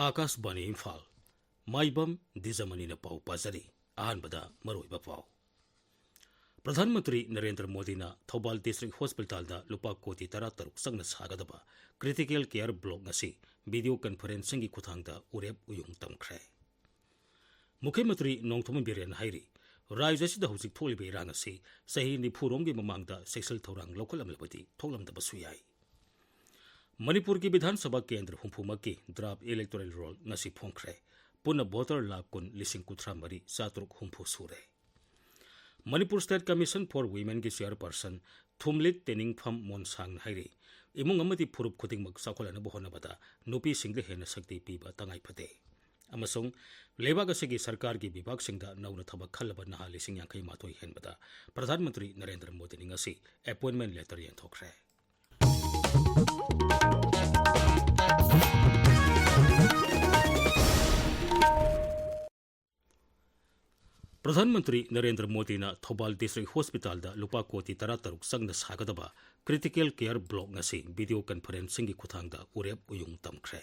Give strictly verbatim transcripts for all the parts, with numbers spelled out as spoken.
ꯑꯥꯀꯥꯁꯕꯥꯅꯤ ꯏꯝꯐꯥꯜ, ꯃꯥꯏꯕꯝ ꯗꯤꯖꯃꯅꯤꯅ ꯄꯥꯎ ꯄꯥꯖꯔꯤ꯫ ꯑꯍꯥꯟꯕꯗ ꯃꯔꯨꯑꯣꯏꯕ ꯄꯥꯎ꯫ ꯄ꯭ꯔꯙꯥꯟ ꯃꯟꯇ꯭ꯔꯤ ꯅꯔꯦꯟꯗ꯭ꯔ ꯃꯣꯗꯤꯅ ꯊꯧꯕꯥꯜ ꯗꯤꯁꯇ꯭ꯔꯤꯛ ꯍꯣꯁꯄꯤꯇꯥꯜꯗ ꯂꯨꯄꯥ ꯀꯣꯇꯤ ꯇꯔꯥꯇꯔꯨꯛ ꯆꯪꯅ ꯁꯥꯒꯗꯕ ꯀ꯭ꯔꯤꯇꯤꯀꯦꯜ ꯀꯦꯌꯔ ꯕ꯭ꯂꯣꯛ ꯉꯁꯤ ꯚꯤꯗꯤꯑꯣ ꯀꯟꯐꯔꯦꯟꯁꯤꯡꯒꯤ ꯈꯨꯠꯊꯥꯡꯗ ꯎꯔꯦꯞ ꯎꯌꯨꯡ ꯇꯝꯈ꯭ꯔꯦ꯫ ꯃꯨꯈ꯭ꯌ ꯃꯟꯇ꯭ꯔꯤ ꯅꯣꯡꯊꯣꯝꯕꯝ ꯕꯤꯔꯦꯟ ꯍꯥꯏꯔꯤ, ꯔꯥꯖ꯭ꯌ ꯑꯁꯤꯗ ꯍꯧꯖꯤꯛ ꯊꯣꯛꯂꯤꯕ ꯏꯔꯥꯡ ꯑꯁꯤ ꯆꯍꯤ ꯅꯤꯐꯨ ꯔꯣꯝꯒꯤ ꯃꯃꯥꯡꯗ ꯆꯦꯛꯁꯤꯜ ꯊꯧꯔꯥꯡ ꯂꯧꯈꯠꯂꯝꯂꯕꯗꯤ ꯊꯣꯛꯂꯝꯗꯕꯁꯨ ꯌꯥꯏ꯫ ꯃꯅꯤꯄꯨꯔꯒꯤ ꯕꯤꯙꯥꯟ ꯁꯚꯥ ꯀꯦꯟꯗ꯭ꯔ ꯍꯨꯝꯐꯨꯃꯛꯀꯤ ꯗ꯭ꯔꯥꯐ ꯏꯂꯦꯛꯇꯣꯔꯦꯜ ꯔꯣꯜ ꯉꯁꯤ ꯐꯣꯡꯈ꯭ꯔꯦ꯫ ꯄꯨꯟꯅ ꯚꯣꯇꯔ ꯂꯥꯈ ꯀꯨꯟ ꯂꯤꯁꯤꯡ ꯀꯨꯟꯊ꯭ꯔꯥ ꯃꯔꯤ ꯆꯥꯇ꯭ꯔꯨꯛ ꯍꯨꯝꯐꯨ ꯁꯨꯔꯦ꯫ ꯃꯅꯤꯄꯨꯔ ꯁ꯭ꯇꯦꯠ ꯀꯃꯤꯁꯟ ꯐꯣꯔ ꯋꯤꯃꯦꯟꯒꯤ ꯆꯦꯌꯔꯄꯔꯁꯟ ꯊꯨꯝꯂꯤꯠ ꯇꯦꯅꯤꯡꯐꯝ ꯃꯣꯟꯁꯥꯡꯅ ꯍꯥꯏꯔꯤ, ꯏꯃꯨꯡ ꯑꯃꯗꯤ ꯐꯨꯔꯨꯞ ꯈꯨꯗꯤꯡꯃꯛ ꯆꯥꯎꯈꯠꯍꯟꯅꯕ ꯍꯣꯠꯅꯕꯗ ꯅꯨꯄꯤꯁꯤꯡꯗ ꯍꯦꯟꯅ ꯁꯛꯇꯤ ꯄꯤꯕ ꯇꯉꯥꯏ ꯐꯗꯦ꯫ ꯑꯃꯁꯨꯡ ꯂꯩꯕꯥꯛ ꯑꯁꯤꯒꯤ ꯁꯔꯀꯥꯔꯒꯤ ꯕꯤꯚꯥꯒꯁꯤꯡꯗ ꯅꯧꯅ ꯊꯕꯛ ꯈꯜꯂꯕ ꯅꯍꯥ ꯂꯤꯁꯤꯡ ꯌꯥꯡꯈꯩ ꯃꯥꯊꯣꯏ ꯍꯦꯟꯕꯗ ꯄ꯭ꯔꯙꯥꯟ ꯃꯟꯇ꯭ꯔꯤ ꯅꯔꯦꯟꯗ꯭ꯔ ꯃꯣꯗꯤꯅ ꯉꯁꯤ ꯑꯦꯄꯣꯏꯟꯃꯦꯟ ꯂꯦꯇꯔ ꯌꯦꯟꯊꯣꯛꯈ꯭ꯔꯦ꯫ ꯄ꯭ꯔꯙꯥꯟ ꯃꯟꯇ꯭ꯔꯤ ꯅꯔꯦꯟꯗ꯭ꯔ ꯃꯣꯗꯤꯅ ꯊꯧꯕꯥꯜ ꯗꯤꯁꯇ꯭ꯔꯤꯛ ꯍꯣꯁꯄꯤꯇꯥꯜꯗ ꯂꯨꯄꯥ ꯀꯣꯇꯤ ꯇꯔꯥꯇꯔꯨꯛ ꯆꯪꯅ ꯁꯥꯒꯗꯕ ꯀ꯭ꯔꯤꯇꯤꯀꯦꯜ ꯀꯦꯌꯔ ꯕ꯭ꯂꯣꯛ ꯉꯁꯤ ꯚꯤꯗꯤꯑꯣ ꯀꯟꯐꯔꯦꯟꯁꯤꯡꯒꯤ ꯈꯨꯠꯊꯥꯡꯗ ꯎꯔꯦꯞ ꯎꯌꯨꯡ ꯇꯝꯈ꯭ꯔꯦ꯫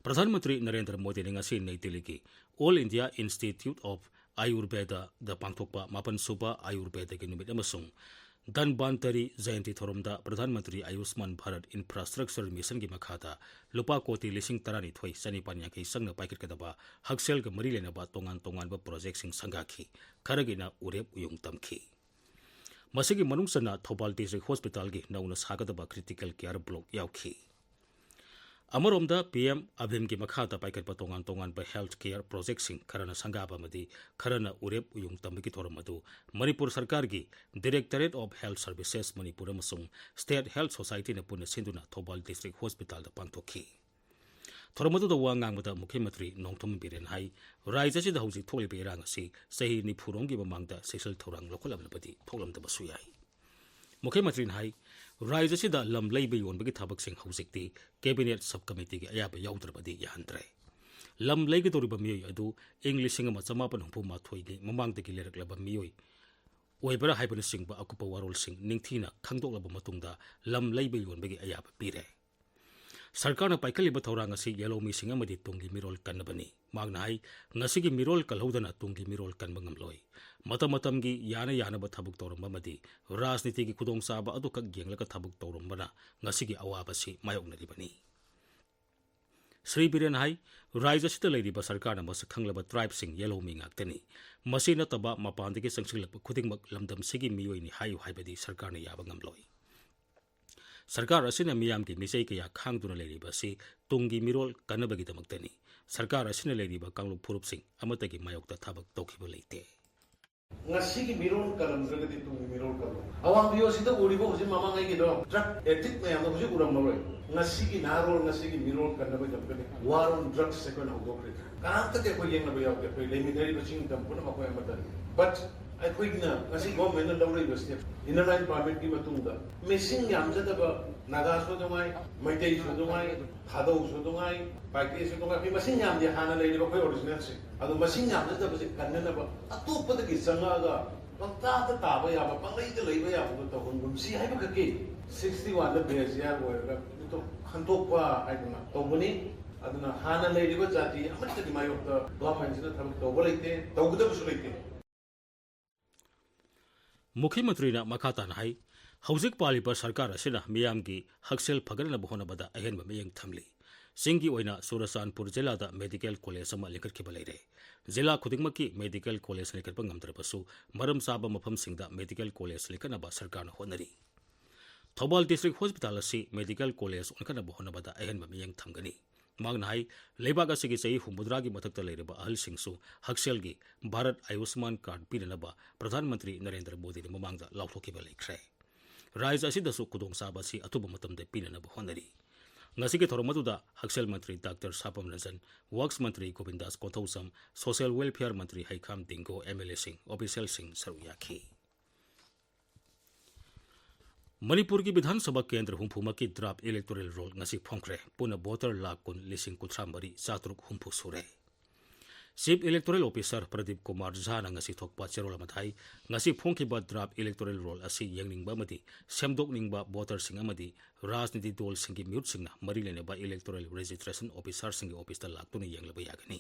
ꯄ꯭ꯔꯙꯥꯟ ꯃꯟꯇ꯭ꯔꯤ ꯅꯔꯦꯟꯗ꯭ꯔ ꯃꯣꯗꯤꯅ ꯉꯁꯤ ꯅꯩ ꯗꯤꯜꯂꯤꯒꯤ All India Institute of Ayurveda ꯗ ꯄꯥꯡꯊꯣꯛꯄ ꯃꯥꯄꯟ ꯁꯨꯕ ꯑꯥꯌꯨꯔꯕꯦꯗꯒꯤ ꯅꯨꯃꯤꯠ ꯑꯃꯁꯨꯡ ꯙꯟꯕꯥꯟꯇꯔꯤ ꯖꯌꯟꯇꯤ ꯊꯧꯔꯝꯗ ꯄ꯭ꯔꯙꯥꯟ ꯃꯟꯇ꯭ꯔꯤ ꯑꯌꯨꯁꯃꯥꯟ ꯚꯥꯔꯠ ꯏꯟꯐ꯭ꯔꯥꯁ꯭ꯇ꯭ꯔꯛꯆꯔ ꯃꯤꯁꯟꯒꯤ ꯃꯈꯥꯗ ꯂꯨꯄꯥ ꯀꯣꯇꯤ ꯂꯤꯁꯤꯡ ꯇꯔꯥꯅꯤꯊꯣꯏ ꯆꯅꯤꯄꯥꯟ ꯌꯥꯡꯈꯩ ꯆꯪꯅ ꯄꯥꯏꯈꯠꯀꯗꯕ ꯍꯛꯁꯦꯜꯒ ꯃꯔꯤ ꯂꯩꯅꯕ ꯇꯣꯉꯥꯟ ꯇꯣꯉꯥꯟꯕ ꯄ꯭ꯔꯣꯖꯦꯛꯁꯤꯡ ꯁꯪꯒꯥꯈꯤ꯫ ꯈꯔꯒꯤꯅ ꯎꯔꯦꯞ ꯎꯌꯨꯡ ꯇꯝꯈꯤ꯫ ꯃꯁꯤꯒꯤ ꯃꯅꯨꯡ ꯆꯟꯅ ꯊꯧꯕꯥꯜ ꯗꯤꯁꯇ꯭ꯔꯤꯛ ꯍꯣꯁꯄꯤꯇꯥꯜꯒꯤ ꯅꯧꯅ ꯁꯥꯒꯗꯕ ꯀ꯭ꯔꯤꯇꯤꯀꯦꯜ ꯀꯦꯌꯔ ꯕ꯭ꯂꯣꯛ ꯌꯥꯎꯈꯤ꯫ ꯑꯃꯔꯣꯝꯗ, ꯄꯤ ꯑꯦꯝ ꯑꯚꯤꯝꯒꯤ ꯃꯈꯥꯗ ꯄꯥꯏꯈꯠꯄ ꯇꯣꯉꯥꯟ ꯇꯣꯉꯥꯟꯕ ꯍꯦꯜꯊ ꯀꯦꯌꯔ ꯄ꯭ꯔꯣꯖꯦꯛꯁꯤꯡ ꯈꯔꯅ ꯁꯪꯒꯥꯕ ꯑꯃꯗꯤ ꯈꯔꯅ ꯎꯔꯦꯞ ꯎꯌꯨꯡ ꯇꯝꯕꯒꯤ ꯊꯧꯔꯝ ꯑꯗꯨ ꯃꯅꯤꯄꯨꯔ ꯁꯔꯀꯥꯔꯒꯤ Directorate of Health Services Manipur ꯑꯃꯁꯨꯡ ꯁ꯭ꯇꯦꯠ ꯍꯦꯜꯊ ꯁꯣꯁꯥꯏꯇꯤꯅ ꯄꯨꯟꯅ ꯁꯤꯟꯗꯨꯅ ꯊꯧꯕꯥꯜ ꯗꯤꯁꯇ꯭ꯔꯤꯛ ꯍꯣꯁꯄꯤꯇꯥꯜꯗ ꯄꯥꯡꯊꯣꯛꯈꯤ꯫ ꯊꯧꯔꯝ ꯑꯗꯨꯗ ꯋꯥ ꯉꯥꯡꯕꯗ ꯃꯨꯈ꯭ꯌ ꯃꯟꯇ꯭ꯔꯤ ꯅꯣꯡꯊꯣꯝꯕꯝ ꯕꯤꯔꯦꯟ ꯍꯥꯏ, ꯔꯥꯖ꯭ꯌ ꯑꯁꯤꯗ ꯍꯧꯖꯤꯛ ꯊꯣꯛꯂꯤꯕ ꯏꯔꯥꯡ ꯑꯁꯤ ꯆꯍꯤ ꯅꯤꯐꯨ ꯔꯣꯝꯒꯤ ꯃꯃꯥꯡꯗ ꯆꯦꯛꯁꯤꯜ ꯊꯧꯔꯥꯡ ꯂꯧꯈꯠꯂꯝꯂꯕꯗꯤ ꯊꯣꯛꯂꯝꯗꯕꯁꯨ ꯌꯥꯏ꯫ ꯃꯨꯈ꯭ꯌ ꯃꯟꯇ꯭ꯔꯤꯅ ꯍꯥꯏ, ꯔꯥꯖ꯭ꯌ ꯑꯁꯤꯗ ꯂꯝ ꯂꯩꯕ ꯌꯣꯟꯕꯒꯤ ꯊꯕꯛꯁꯤꯡ ꯍꯧꯖꯤꯛꯇꯤ ꯀꯦꯕꯤꯅꯦꯠ ꯁꯕ ꯀꯃꯤꯇꯤꯒꯤ ꯑꯌꯥꯕ ꯌꯥꯎꯗ꯭ꯔꯕꯗꯤ ꯌꯥꯍꯟꯗ꯭ꯔꯦ꯫ ꯂꯝ ꯂꯩꯒꯗꯧꯔꯤꯕ ꯃꯤꯑꯣꯏ ꯑꯗꯨ ꯏꯪ ꯂꯤꯁꯤꯡ ꯑꯃ ꯆꯃꯥꯄꯟ ꯍꯨꯝꯐꯨ ꯃꯥꯊꯣꯏꯒꯤ ꯃꯃꯥꯡꯗꯒꯤ ꯂꯩꯔꯛꯂꯕ ꯃꯤꯑꯣꯏ ꯑꯣꯏꯕ꯭ꯔꯥ ꯍꯥꯏꯕꯅꯆꯤꯡꯕ ꯑꯀꯨꯞꯄ ꯋꯥꯔꯣꯜꯁꯤꯡ ꯅꯤꯡꯊꯤꯅ ꯈꯪꯗꯣꯛꯂꯕ ꯃꯇꯨꯡꯗ ꯂꯝ ꯂꯩꯕ ꯌꯣꯟꯕꯒꯤ ꯑꯌꯥꯕ ꯄꯤꯔꯦ꯫ ꯁꯔꯀꯥꯔꯅ ꯄꯥꯏꯈꯠꯂꯤꯕ ꯊꯧꯔꯥꯡ ꯑꯁꯤ ꯌꯦꯜꯍꯧꯃꯤꯁꯤꯡ ꯑꯃꯗꯤ ꯇꯨꯡꯒꯤ ꯃꯤꯔꯣꯜ ꯀꯟꯅꯕꯅꯤ꯫ ꯃꯍꯥꯛꯅ ꯍꯥꯏ, ꯉꯁꯤꯒꯤ ꯃꯤꯔꯣꯜ ꯀꯜꯍꯧꯗꯅ ꯇꯨꯡꯒꯤ ꯃꯤꯔꯣꯜ ꯀꯟꯕ ꯉꯝꯂꯣꯏ꯫ ꯃꯇꯝ ꯃꯇꯝꯒꯤ ꯌꯥꯅ ꯌꯥꯅꯕ ꯊꯕꯛ ꯇꯧꯔꯝꯕ ꯑꯃꯗꯤ ꯔꯥꯖꯅꯤꯇꯤꯒꯤ ꯈꯨꯗꯣꯡꯆꯥꯕ ꯑꯗꯨꯈꯛ ꯌꯦꯡꯂꯒ ꯊꯕꯛ ꯇꯧꯔꯝꯕꯅ ꯉꯁꯤꯒꯤ ꯑꯋꯥꯕꯁꯤ ꯃꯥꯌꯣꯛꯅꯔꯤꯕꯅꯤ꯫ ꯁ꯭ꯔꯤ ꯕꯤꯔꯦꯟ ꯍꯥꯏ, ꯔꯥꯖ꯭ꯌ ꯑꯁꯤꯗ ꯂꯩꯔꯤꯕ ꯁꯔꯀꯥꯔꯅ ꯃꯁꯛ ꯈꯪꯂꯕ ꯇ꯭ꯔꯥꯏꯕꯁꯤꯡ ꯌꯦꯜꯍꯧꯃꯤ ꯉꯥꯛꯇꯅꯤ꯫ ꯃꯁꯤ ꯅꯠꯇꯕ ꯃꯄꯥꯟꯗꯒꯤ ꯆꯪꯁꯤꯜꯂꯛꯄ ꯈꯨꯗꯤꯡꯃꯛ ꯂꯝꯗꯝꯁꯤꯒꯤ ꯃꯤꯑꯣꯏꯅꯤ ꯍꯥꯏꯌꯨ ꯍꯥꯏꯕꯗꯤ ꯁꯔꯀꯥꯔꯅ ꯌꯥꯕ ꯉꯝꯂꯣꯏ꯫ ꯁꯔꯀꯥꯔ ꯑꯁꯤꯅ ꯃꯤꯌꯥꯝꯒꯤ ꯃꯤꯆꯩ ꯀꯌꯥ ꯈꯥꯡꯗꯨꯅ ꯂꯩꯔꯤꯕ ꯑꯁꯤ ꯇꯨꯡꯒꯤ ꯃꯤꯔꯣꯜ ꯀꯟꯅꯕꯒꯤꯗꯃꯛꯇꯅꯤ꯫ ꯁꯔꯀꯥꯔ ꯑꯁꯤꯅ ꯂꯩꯔꯤꯕ ꯀꯥꯡꯂꯨꯞ ꯐꯨꯔꯨꯞꯁꯤꯡ ꯑꯃꯠꯇꯒꯤ ꯃꯥꯌꯣꯛꯇ ꯊꯕꯛ ꯇꯧꯈꯤꯕ ꯂꯩꯇꯦ꯫ ꯉꯁꯤꯒꯤ ꯃꯤꯔꯣꯜ ꯀꯜꯂꯝꯗ꯭ꯔꯒꯗꯤ ꯇꯨꯡꯒꯤ ꯃꯤꯔꯣꯜ ꯀꯜꯂꯣꯏ꯫ ꯑꯋꯥꯡ ꯚꯤꯌꯣꯁꯤꯗ ꯎꯔꯤꯕ ꯍꯧꯖꯤꯛ ꯃꯃꯥꯡꯉꯩꯒꯤꯗꯣ ꯗ꯭ꯔꯒ ꯑꯦꯗꯤꯛ ꯃꯌꯥꯝꯗꯣ ꯍꯧꯖꯤꯛ ꯎꯔꯝꯃꯔꯣꯏ꯫ ꯉꯁꯤꯒꯤ ꯅꯍꯥꯔꯣꯜ ꯉꯁꯤꯒꯤ ꯃꯤꯔꯣꯜ ꯀꯟꯅꯕꯒꯤꯗꯃꯛꯇꯅꯤ ꯋꯥꯔ ꯑꯣꯟ ꯗ꯭ꯔꯒꯁ ꯑꯩꯈꯣꯏꯅ ꯍꯧꯗꯣꯛꯈ꯭ꯔꯤꯗꯣ꯫ ꯀꯅꯥꯝꯇꯗꯤ ꯑꯩꯈꯣꯏ ꯌꯦꯡꯅꯕ ꯌꯥꯎꯗꯦ, ꯑꯩꯈꯣꯏ ꯂꯩꯃꯤꯟꯅꯔꯤꯕꯁꯤꯡ ꯇꯝꯄꯨꯅ ꯃꯈꯣꯏ ꯑꯃꯠꯇꯅꯤ꯫ ꯕꯠ ꯑꯩꯈꯣꯏꯅ ꯉꯁꯤ ꯒꯣꯔꯃꯦꯟꯅ ꯂꯧꯔꯛꯏꯕ ꯁ꯭ꯇꯦꯞ, ꯏꯟꯅꯔ ꯂꯥꯏꯟ ꯄꯥꯔꯃꯤꯠꯀꯤ ꯃꯇꯨꯡꯗ ꯃꯤꯁꯤꯡ ꯌꯥꯝꯖꯗꯕ ꯅꯥꯒꯥꯁꯨ ꯑꯗꯨꯉꯥꯏ, ꯃꯩꯇꯩꯁꯨ ꯑꯗꯨꯉꯥꯏ, ꯊꯥꯗꯧꯁꯨ ꯑꯗꯨꯉꯥꯏ, ꯄꯥꯏꯀꯦꯁꯨ ꯑꯗꯨꯉꯥꯏ, ꯑꯩꯈꯣꯏ ꯃꯁꯤꯡ ꯌꯥꯝꯗꯦ ꯍꯥꯟꯅ ꯂꯩꯔꯤꯕ ꯑꯩꯈꯣꯏ ꯑꯣꯔꯤꯖꯤꯅꯦꯜꯁꯦ꯫ ꯑꯗꯣ ꯃꯁꯤꯡ ꯌꯥꯝꯖꯗꯕꯁꯦ ꯀꯟꯅꯅꯕ ꯑꯇꯣꯞꯄꯗꯒꯤ ꯆꯪꯉꯛꯑꯒ ꯄꯪꯇꯥꯗ ꯇꯥꯕ ꯌꯥꯕ, ꯄꯪꯂꯩꯗ ꯂꯩꯕ ꯌꯥꯕꯗꯣ ꯇꯧꯍꯟꯒꯨꯝꯁꯤ ꯍꯥꯏꯕꯈꯛꯀꯤ ꯁꯤꯛꯁꯇꯤ ꯋꯥꯟꯗ ꯕꯦꯁ ꯌꯥꯔ ꯑꯣꯏꯔꯒ ꯈꯟꯗꯣꯛꯄ ꯍꯥꯏꯗꯅ ꯇꯧꯕꯅꯤ꯫ ꯑꯗꯨꯅ ꯍꯥꯟꯅ ꯂꯩꯔꯤꯕ ꯖꯥꯇꯤ ꯑꯃꯠꯇꯒꯤ ꯃꯥꯌꯣꯛꯇ ꯒꯣꯔꯃꯦꯟꯁꯤꯅ ꯊꯕꯛ ꯇꯧꯕ ꯂꯩꯇꯦ, ꯇꯧꯒꯗꯕꯁꯨ ꯂꯩꯇꯦ꯫ ꯃꯨꯈ꯭ꯌ ꯃꯟꯇ꯭ꯔꯤꯅ ꯃꯈꯥ ꯇꯥꯅ ꯍꯥꯏ, ꯍꯧꯖꯤꯛ ꯄꯥꯜꯂꯤꯕ ꯁꯔꯀꯥꯔ ꯑꯁꯤꯅ ꯃꯤꯌꯥꯝꯒꯤ ꯍꯛꯁꯦꯜ ꯐꯒꯠꯅꯕ ꯍꯣꯠꯅꯕꯗ ꯑꯍꯦꯟꯕ ꯃꯤꯠꯌꯦꯡ ꯊꯝꯂꯤ꯫ ꯆꯤꯡꯒꯤ ꯑꯣꯏꯅ ꯆꯨꯔꯆꯥꯟꯄꯨꯔ ꯖꯤꯂꯥꯗ ꯃꯦꯗꯤꯀꯦꯜ ꯀꯣꯂꯦꯖ ꯑꯃ ꯂꯤꯡꯈꯠꯈꯤꯕ ꯂꯩꯔꯦ꯫ ꯖꯤꯂꯥ ꯈꯨꯗꯤꯡꯃꯛꯀꯤ ꯃꯦꯗꯤꯀꯦꯜ ꯀꯣꯂꯦꯖ ꯂꯤꯡꯈꯠꯄ ꯉꯝꯗ꯭ꯔꯕꯁꯨ, ꯃꯔꯝ ꯆꯥꯕ ꯃꯐꯝꯁꯤꯡꯗ ꯃꯦꯗꯤꯀꯦꯜ ꯀꯣꯂꯦꯖ ꯂꯤꯡꯈꯠꯅꯕ ꯁꯔꯀꯥꯔꯅ ꯍꯣꯠꯅꯔꯤ꯫ ꯊꯧꯕꯥꯜ ꯗꯤꯁꯇ꯭ꯔꯤꯛ ꯍꯣꯁꯄꯤꯇꯥꯜ ꯑꯁꯤ ꯃꯦꯗꯤꯀꯦꯜ ꯀꯣꯂꯦꯖ ꯑꯣꯟꯈꯠꯅꯕ ꯍꯣꯠꯅꯕꯗ ꯑꯍꯦꯟꯕ ꯃꯤꯠꯌꯦꯡ ꯊꯝꯒꯅꯤ꯫ ꯃꯍꯥꯛꯅ ꯍꯥꯏ, ꯂꯩꯕꯥꯛ ꯑꯁꯤꯒꯤ ꯆꯍꯤ ꯍꯨꯝꯐꯨꯇꯔꯥꯒꯤ ꯃꯊꯛꯇ ꯂꯩꯔꯕ ꯑꯍꯜꯁꯤꯡꯁꯨ ꯍꯛꯁꯦꯜꯒꯤ ꯚꯥꯔꯠ ꯑꯌꯨꯁꯃꯥꯟ ꯀꯥꯔꯗ ꯄꯤꯅꯅꯕ ꯄ꯭ꯔꯙꯥꯟ ꯃꯟꯇ꯭ꯔꯤ ꯅꯔꯦꯟꯗ꯭ꯔ ꯃꯣꯗꯤꯅ ꯃꯃꯥꯡꯗ ꯂꯥꯎꯊꯣꯛꯈꯤꯕ ꯂꯩꯈ꯭ꯔꯦ꯫ ꯔꯥꯖ꯭ꯌ ꯑꯁꯤꯗꯁꯨ ꯈꯨꯗꯣꯡꯆꯥꯕ ꯑꯁꯤ ꯑꯊꯨꯕ ꯃꯇꯝꯗ ꯄꯤꯅꯅꯕ ꯍꯣꯠꯅꯔꯤ꯫ ꯉꯁꯤꯒꯤ ꯊꯧꯔꯝ ꯑꯗꯨꯗ ꯍꯛꯁꯦꯜ ꯃꯟꯇ꯭ꯔꯤ ꯗꯥꯛꯇꯔ ꯁꯥꯄꯝ ꯔꯟꯖꯟ, ꯋꯥꯔꯛꯁ ꯃꯟꯇ꯭ꯔꯤ ꯒꯣꯕꯤꯟꯗꯥꯁ ꯀꯣꯟꯊꯧꯖꯝ, ꯁꯣꯁꯤꯌꯦꯜ ꯋꯦꯜꯐꯤꯌꯔ ꯃꯟꯇ꯭ꯔꯤ ꯍꯩꯈꯥꯝ ꯇꯤꯡꯒꯣ, ꯑꯦꯝ ꯑꯦꯜ ꯑꯦꯁꯤꯡ, ꯑꯣꯐꯤꯁꯤꯌꯦꯜꯁꯤꯡ ꯁꯔꯨꯛ ꯌꯥꯈꯤ꯫ ꯃꯅꯤꯄꯨꯔꯒꯤ ꯕꯤꯙꯥꯟ ꯁꯚꯥ ꯀꯦꯟꯗ꯭ꯔ ꯍꯨꯝꯐꯨꯃꯛꯀꯤ ꯗ꯭ꯔꯥꯐ ꯏꯂꯦꯛꯇꯣꯔꯦꯜ ꯔꯣꯜ ꯉꯁꯤ ꯐꯣꯡꯈ꯭ꯔꯦ꯫ ꯄꯨꯟꯅ ꯚꯣꯇꯔ ꯂꯥꯈ ꯀꯨꯟ ꯂꯤꯁꯤꯡ ꯀꯨꯟꯊ꯭ꯔꯥ ꯃꯔꯤ ꯆꯥꯇ꯭ꯔꯨꯛ ꯍꯨꯝꯐꯨ ꯁꯨꯔꯦ꯫ Chief Electoral Officer Pradeep Kumar ꯖꯥꯅ ꯉꯁꯤ ꯊꯣꯛꯄ ꯆꯦꯔꯣꯜ ꯑꯃꯗ ꯍꯥꯏ, ꯉꯁꯤ ꯐꯣꯡꯈꯤꯕ draft electoral roll ꯑꯁꯤ ꯌꯦꯡꯅꯤꯡꯕ ꯑꯃꯗꯤ ꯁꯦꯝꯗꯣꯛꯅꯤꯡꯕ voterꯁꯤꯡ ꯑꯃꯗꯤ ꯔꯥꯖꯅꯤꯇꯤ ꯗꯣꯜꯁꯤꯡꯒꯤ ꯃꯤꯍꯨꯠꯁꯤꯡꯅ ꯃꯔꯤ ꯂꯩꯅꯕ electoral registration officerꯁꯤꯡꯒꯤ officeꯇ ꯂꯥꯛꯇꯨꯅ ꯌꯦꯡꯂꯕ ꯌꯥꯒꯅꯤ꯫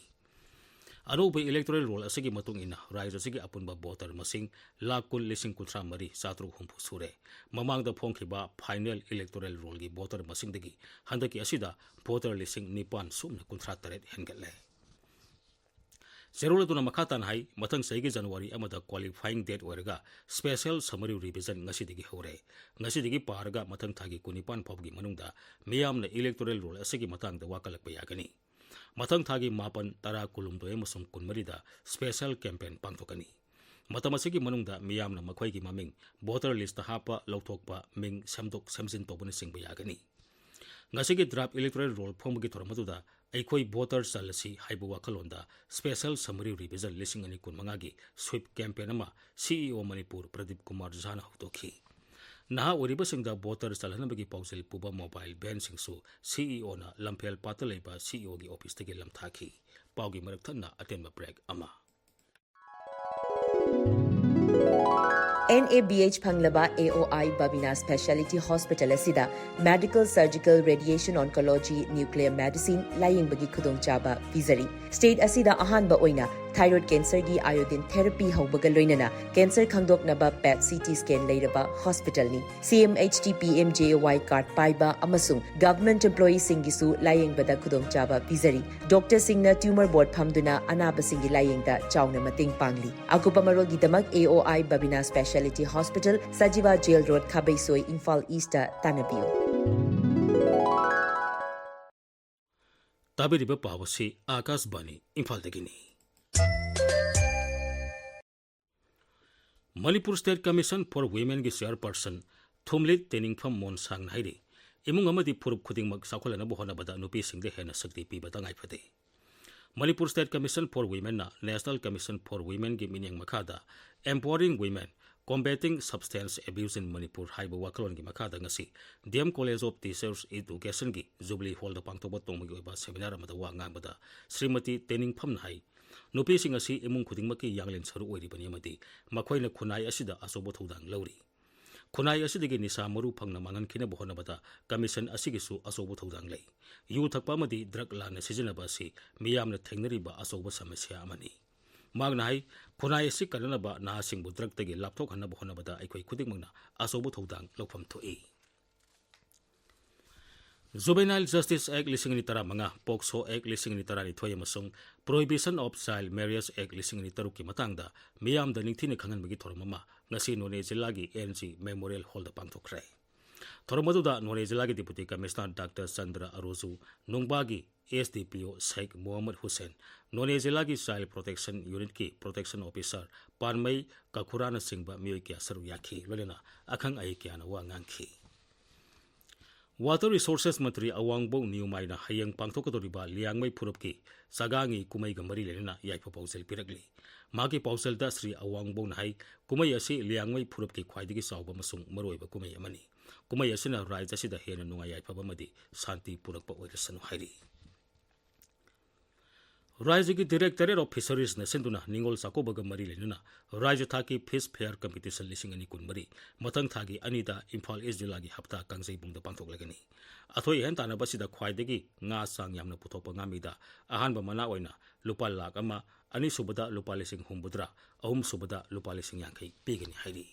ꯑꯅꯧꯕ electoral roll ꯑꯁꯤꯒꯤ ꯃꯇꯨꯡ ꯏꯟꯅ ꯔꯥꯖ꯭ꯌ ꯑꯁꯤꯒꯤ ꯑꯄꯨꯟꯕ voter ꯃꯁꯤꯡ ꯂꯥꯈ ꯀꯨꯟ ꯂꯤꯁꯤꯡ ꯀꯨꯟꯊ꯭ꯔꯥ ꯃꯔꯤ ꯆꯥꯇ꯭ꯔꯨꯛ ꯍꯨꯝꯐꯨ ꯁꯨꯔꯦ꯫ ꯃꯃꯥꯡꯗ ꯐꯣꯡꯈꯤꯕ final electoral rollꯒꯤ voter ꯃꯁꯤꯡꯗꯒꯤ ꯍꯟꯗꯛꯀꯤ ꯑꯁꯤꯗ voter ꯂꯤꯁꯤꯡ ꯅꯤꯄꯥꯟ ꯁꯨꯞꯅ ꯀꯨꯟꯊ꯭ꯔꯥ ꯇꯔꯦꯠ ꯍꯦꯟꯒꯠꯂꯦ꯫ ꯆꯦꯔꯣꯜ ꯑꯗꯨꯅ ꯃꯈꯥ ꯇꯥꯅ ꯍꯥꯏ, ꯃꯊꯪ ꯆꯍꯤꯒꯤ ꯖꯅꯋꯥꯔꯤ ꯑꯃꯗ qualifying date ꯑꯣꯏꯔꯒ special summary revision ꯉꯁꯤꯗꯒꯤ ꯍꯧꯔꯦ꯫ ꯉꯁꯤꯗꯒꯤ ꯄꯥꯔꯒ ꯃꯊꯪ ꯊꯥꯒꯤ ꯀꯨꯟꯅꯤꯄꯥꯟ ꯐꯥꯎꯕꯒꯤ ꯃꯅꯨꯡꯗ ꯃꯤꯌꯥꯝꯅ electoral roll ꯑꯁꯤꯒꯤ ꯃꯇꯥꯡꯗ ꯋꯥꯀꯠꯂꯛꯄ ꯌꯥꯒꯅꯤ꯫ ꯃꯊꯪ ꯊꯥꯒꯤ ꯃꯥꯄꯟ, ꯇꯔꯥ, ꯀꯨꯟꯍꯨꯝꯗꯣꯏ ꯑꯃꯁꯨꯡ ꯀꯨꯟꯃꯔꯤꯗ special campaign ꯄꯥꯡꯊꯣꯛꯀꯅꯤ꯫ ꯃꯇꯝ ꯑꯁꯤꯒꯤ ꯃꯅꯨꯡꯗ ꯃꯤꯌꯥꯝꯅ ꯃꯈꯣꯏꯒꯤ ꯃꯃꯤꯡ voter listꯇ ꯍꯥꯞꯄ, ꯂꯧꯊꯣꯛꯄ, ꯃꯤꯡ ꯁꯦꯝꯗꯣꯛ ꯁꯦꯝꯖꯤꯟ ꯇꯧꯕꯅꯆꯤꯡꯕ ꯌꯥꯒꯅꯤ꯫ ꯉꯁꯤꯒꯤ draft electoral roll ꯐꯣꯡꯕꯒꯤ ꯊꯧꯔꯝ ꯑꯗꯨꯗ ꯑꯩꯈꯣꯏ voter ꯆꯜꯂꯁꯤ ꯍꯥꯏꯕ ꯋꯥꯈꯜꯂꯣꯟꯗ special summary revision ꯂꯤꯁꯤꯡ ꯑꯅꯤ ꯀꯨꯟꯃꯉꯥꯒꯤ sweep campaign ꯑꯃ CEO ꯃꯅꯤꯄꯨꯔ ꯄ꯭ꯔꯗꯤꯞ ꯀꯨꯃꯥꯔ ꯖꯥꯅ ꯍꯧꯗꯣꯛꯈꯤ꯫ ꯅꯍꯥ ꯑꯣꯏꯔꯤꯕꯁꯤꯡꯗ voter ꯆꯜꯍꯟꯅꯕꯒꯤ ꯄꯥꯎꯖꯦꯜ ꯄꯨꯕ mobile vanꯁꯤꯡꯁꯨ CEOꯅ ꯂꯝꯐꯦꯜ ꯄꯥꯠꯇ ꯂꯩꯕ CEOꯒꯤ officeꯇꯒꯤ ꯂꯝꯊꯥꯈꯤ꯫ ꯄꯥꯎꯒꯤ ꯃꯔꯛ ꯊꯠꯅ ꯑꯇꯦꯟꯕ break ꯑꯃ꯫ NABH ꯐꯪꯂꯕ AOI Babina Speciality Hospital ꯑꯁꯤꯗ Medical, Surgical, Radiation Oncology, Nuclear Medicine ꯂꯥꯌꯦꯡꯕꯒꯤ ꯈꯨꯗꯣꯡꯆꯥꯕ ꯄꯤꯖꯔꯤ꯫ State ꯑꯁꯤꯗ ꯑꯍꯥꯟꯕ ꯑꯣꯏꯅ thyroid cancerꯒꯤ iodine therapy ꯍꯧꯕꯒ ꯂꯣꯏꯅꯅ cancer ꯈꯪꯗꯣꯛꯅꯕ PET CT scan ꯂꯩꯔꯕ hospitalꯅꯤ꯫ CMHT PMJAY card ꯄꯥꯏꯕ ꯑꯃꯁꯨꯡ government employeeꯁꯤꯡꯒꯤꯁꯨ ꯂꯥꯌꯦꯡꯕꯗ ꯈꯨꯗꯣꯡꯆꯥꯕ ꯄꯤꯖꯔꯤ꯫ Doctorꯁꯤꯡꯅ tumor board ꯐꯝꯗꯨꯅ ꯑꯅꯥꯕꯁꯤꯡꯒꯤ ꯂꯥꯌꯦꯡꯗ ꯆꯥꯎꯅ ꯃꯇꯦꯡ ꯄꯥꯡꯂꯤ꯫ ꯑꯀꯨꯞꯄ ꯃꯔꯣꯜꯒꯤꯗꯃꯛ AOI Babina Speciality Hospital, Sajiwa Jail Road, ꯈꯥꯕꯩꯁꯣꯏ, Imphal Eastꯇ ꯇꯥꯟꯅꯕꯤꯌꯨ꯫ ꯇꯥꯕꯤꯔꯤꯕ ꯄꯥꯎ ꯑꯁꯤ ꯑꯥꯀꯥꯁꯕꯥꯅꯤ ꯏꯝꯐꯥꯜꯗꯒꯤꯅꯤ꯫ Manipur State Commission for Womenꯒꯤ chairperson ꯊꯨꯝꯂꯤꯠ ꯇꯦꯅꯤꯡꯐꯝ ꯃꯣꯟꯁꯥꯡꯅ ꯍꯥꯏꯔꯤ, ꯏꯃꯨꯡ ꯑꯃꯗꯤ ꯐꯨꯔꯨꯞ ꯈꯨꯗꯤꯡꯃꯛ ꯆꯥꯎꯈꯠꯂꯅꯕ ꯍꯣꯠꯅꯕꯗ ꯅꯨꯄꯤꯁꯤꯡꯗ ꯍꯦꯟꯅ ꯁꯛꯇꯤ ꯄꯤꯕ ꯇꯉꯥꯏ ꯐꯗꯦ꯫ Manipur State Commission for Womenꯅ National Commission for Womenꯒꯤ ꯃꯤꯠꯌꯦꯡ ꯃꯈꯥꯗ Empowering Women, Combating Substance Abuse in Manipur ꯍꯥꯏꯕ ꯋꯥꯈꯜꯂꯣꯟꯒꯤ ꯃꯈꯥꯗ ꯉꯁꯤ DM College of Teachers Educationꯒꯤ Jubilee Hallꯗ ꯄꯥꯡꯊꯣꯛꯄ ꯇꯧꯕꯒꯤ ꯑꯣꯏꯕ seminar ꯑꯃꯗ ꯋꯥ ꯉꯥꯡꯕꯗ ꯁ꯭ꯔꯤꯃꯇꯤ ꯇꯦꯅꯤꯡꯐꯝꯅ ꯍꯥꯏ, ꯅꯨꯄꯤꯁꯤꯡ ꯑꯁꯤ ꯏꯃꯨꯡ ꯈꯨꯗꯤꯡꯃꯛꯀꯤ ꯌꯥꯡꯂꯦꯟ ꯁꯔꯨ ꯑꯣꯏꯔꯤꯕꯅꯤ ꯑꯃꯗꯤ ꯃꯈꯣꯏꯅ ꯈꯨꯟꯅꯥꯏ ꯑꯁꯤꯗ ꯑꯆꯧꯕ ꯊꯧꯗꯥꯡ ꯂꯧꯔꯤ꯫ ꯈꯨꯟꯅꯥꯏ ꯑꯁꯤꯗꯒꯤ ꯅꯤꯁꯥ ꯃꯔꯨ ꯐꯪꯅ ꯃꯥꯡꯍꯟꯈꯤꯅꯕ ꯍꯣꯠꯅꯕꯗ ꯀꯃꯤꯁꯟ ꯑꯁꯤꯒꯤꯁꯨ ꯑꯆꯧꯕ ꯊꯧꯗꯥꯡ ꯂꯩ꯫ ꯌꯨ ꯊꯛꯄ ꯑꯃꯗꯤ ꯗ꯭ꯔꯒ ꯂꯥꯟꯅ ꯁꯤꯖꯤꯟꯅꯕ ꯑꯁꯤ ꯃꯤꯌꯥꯝꯅ ꯊꯦꯡꯅꯔꯤꯕ ꯑꯆꯧꯕ ꯁꯃꯁ꯭ꯌꯥ ꯑꯃꯅꯤ꯫ ꯃꯍꯥꯛꯅ ꯍꯥꯏ, ꯈꯨꯟꯅꯥꯏ ꯑꯁꯤ ꯀꯟꯅꯅꯕ ꯅꯍꯥꯁꯤꯡꯕꯨ ꯗ꯭ꯔꯒꯇꯒꯤ ꯂꯥꯞꯊꯣꯛꯍꯟꯅꯕ ꯍꯣꯠꯅꯕꯗ ꯑꯩꯈꯣꯏ ꯈꯨꯗꯤꯡꯃꯛꯅ ꯑꯆꯧꯕ ꯊꯧꯗꯥꯡ ꯂꯧꯐꯝ ꯊꯣꯛꯏ꯫ Juvenile Justice Act ꯂꯤꯁꯤꯡ ꯑꯅꯤ ꯇꯔꯥꯃꯉꯥ, POCSO Act ꯂꯤꯁꯤꯡ ꯑꯅꯤ ꯇꯔꯥꯅꯤꯊꯣꯏ ꯑꯃꯁꯨꯡ Prohibition of Child Marriage Act ꯂꯤꯁꯤꯡ ꯑꯅꯤ ꯇꯔꯨꯛꯀꯤ ꯃꯇꯥꯡꯗ ꯃꯤꯌꯥꯝꯗ ꯅꯤꯡꯊꯤꯅ ꯈꯪꯍꯟꯕꯒꯤ ꯊꯧꯔꯝ ꯑꯃ ꯉꯁꯤ ꯅꯣꯅꯦ ꯖꯤꯂꯥꯒꯤ ꯑꯦꯟ ꯖꯤ ꯃꯦꯃꯣꯔꯤꯌꯦꯜ ꯍꯣꯜꯗ ꯄꯥꯡꯊꯣꯛꯈ꯭ꯔꯦ꯫ ꯊꯧꯔꯝ ꯑꯗꯨꯗ ꯅꯣꯅꯦ ꯖꯤꯂꯥꯒꯤ deputy commissioner doctor Chandra Aroju, ꯅꯨꯡꯕꯥꯒꯤ S D P O Sheikh Mohammad Hussain, Noney ꯖꯤꯂꯥꯒꯤ ꯆꯥꯏꯜ ꯄ꯭ꯔꯣꯇꯦꯛꯁꯟ ꯌꯨꯅꯤꯠꯀꯤ ꯄ꯭ꯔꯣꯇꯦꯛꯁꯟ ꯑꯣꯐꯤꯁꯥꯔ ꯄꯥꯟꯃꯩ ꯀꯈꯨꯔꯥꯅꯆꯤꯡꯕ ꯃꯤꯑꯣꯏ ꯀꯌꯥ ꯁꯔꯨꯛ ꯌꯥꯈꯤ, ꯂꯣꯏꯅꯅ ꯑꯈꯪ ꯑꯍꯩ ꯀꯌꯥꯅ ꯋꯥ ꯉꯥꯡꯈꯤ꯫ Water Resources ꯃꯟꯇ꯭ꯔꯤ ꯑꯋꯥꯡꯕꯧ ꯅꯤꯌꯨꯃꯥꯏꯅ ꯍꯌꯦꯡ ꯄꯥꯡꯊꯣꯛꯀꯗꯧꯔꯤꯕ ꯂꯤꯌꯥꯡꯃꯩ ꯐꯨꯔꯨꯞꯀꯤ ꯆꯥꯒꯥꯡꯉꯤ ꯀꯨꯝꯍꯩꯒ ꯃꯔꯤ ꯂꯩꯅꯅ ꯌꯥꯏꯐ ꯄꯥꯎꯖꯦꯜ ꯄꯤꯔꯛꯂꯤ꯫ ꯃꯍꯥꯛꯀꯤ ꯄꯥꯎꯖꯦꯜꯗ ꯁ꯭ꯔꯤ ꯑꯋꯥꯡꯕꯧꯅ ꯍꯥꯏ, ꯀꯨꯝꯍꯩ ꯑꯁꯤ ꯂꯤꯌꯥꯡꯃꯩ ꯐꯨꯔꯨꯞꯀꯤ ꯈ꯭ꯋꯥꯏꯗꯒꯤ ꯆꯥꯎꯕ ꯑꯃꯁꯨꯡ ꯃꯔꯨꯑꯣꯏꯕ ꯀꯨꯝꯍꯩ ꯑꯃꯅꯤ꯫ ꯀꯨꯝꯍꯩ ꯑꯁꯤꯅ ꯔꯥꯏꯖ ꯑꯁꯤꯗ ꯍꯦꯟꯅ ꯅꯨꯡꯉꯥꯏ ꯌꯥꯏꯐꯕ ꯑꯃꯗꯤ ꯁꯥꯟꯇꯤ ꯄꯨꯔꯛꯄ ꯑꯣꯏꯔꯁꯅꯨ ꯍꯥꯏꯔꯤ꯫ ꯔꯥꯏꯖꯒꯤ Directorate of Fisheries ꯅ ꯁꯤꯟꯗꯨꯅ ꯅꯤꯉꯣꯜ ꯆꯥꯛꯀꯧꯕꯒ ꯃꯔꯤ ꯂꯩꯅꯅ ꯔꯥꯏꯖ ꯊꯥꯛꯀꯤ Fish Fair Competition ꯂꯤꯁꯤꯡ ꯑꯅꯤ ꯀꯨꯟꯃꯔꯤ ꯃꯊꯪ ꯊꯥꯒꯤ ꯑꯅꯤꯗ ꯏꯝꯐꯥꯜ ꯏꯁ ꯖꯤꯂꯥꯒꯤ ꯍꯞꯇꯥ ꯀꯥꯡꯖꯩꯕꯨꯡꯗ ꯄꯥꯡꯊꯣꯛꯂꯒꯅꯤ꯫ ꯑꯊꯣꯏ ꯑꯍꯦꯟ ꯇꯥꯟꯅꯕ ꯑꯁꯤꯗ ꯈ꯭ꯋꯥꯏꯗꯒꯤ ꯉꯥ ꯆꯥꯡ ꯌꯥꯝꯅ ꯄꯨꯊꯣꯛꯄ ꯉꯥꯃꯤꯗ ꯑꯍꯥꯟꯕ ꯃꯅꯥ ꯑꯣꯏꯅ ꯂꯨꯄꯥ ꯂꯥꯈ ꯑꯃ, ꯑꯅꯤꯁꯨꯕꯗ ꯂꯨꯄꯥ ꯂꯤꯁꯤꯡ ꯍꯨꯝꯐꯨꯇꯔꯥ, ꯑꯍꯨꯝꯁꯨꯕꯗ ꯂꯨꯄꯥ ꯂꯤꯁꯤꯡ ꯌꯥꯡꯈꯩ ꯄꯤꯒꯅꯤ ꯍꯥꯏꯔꯤ꯫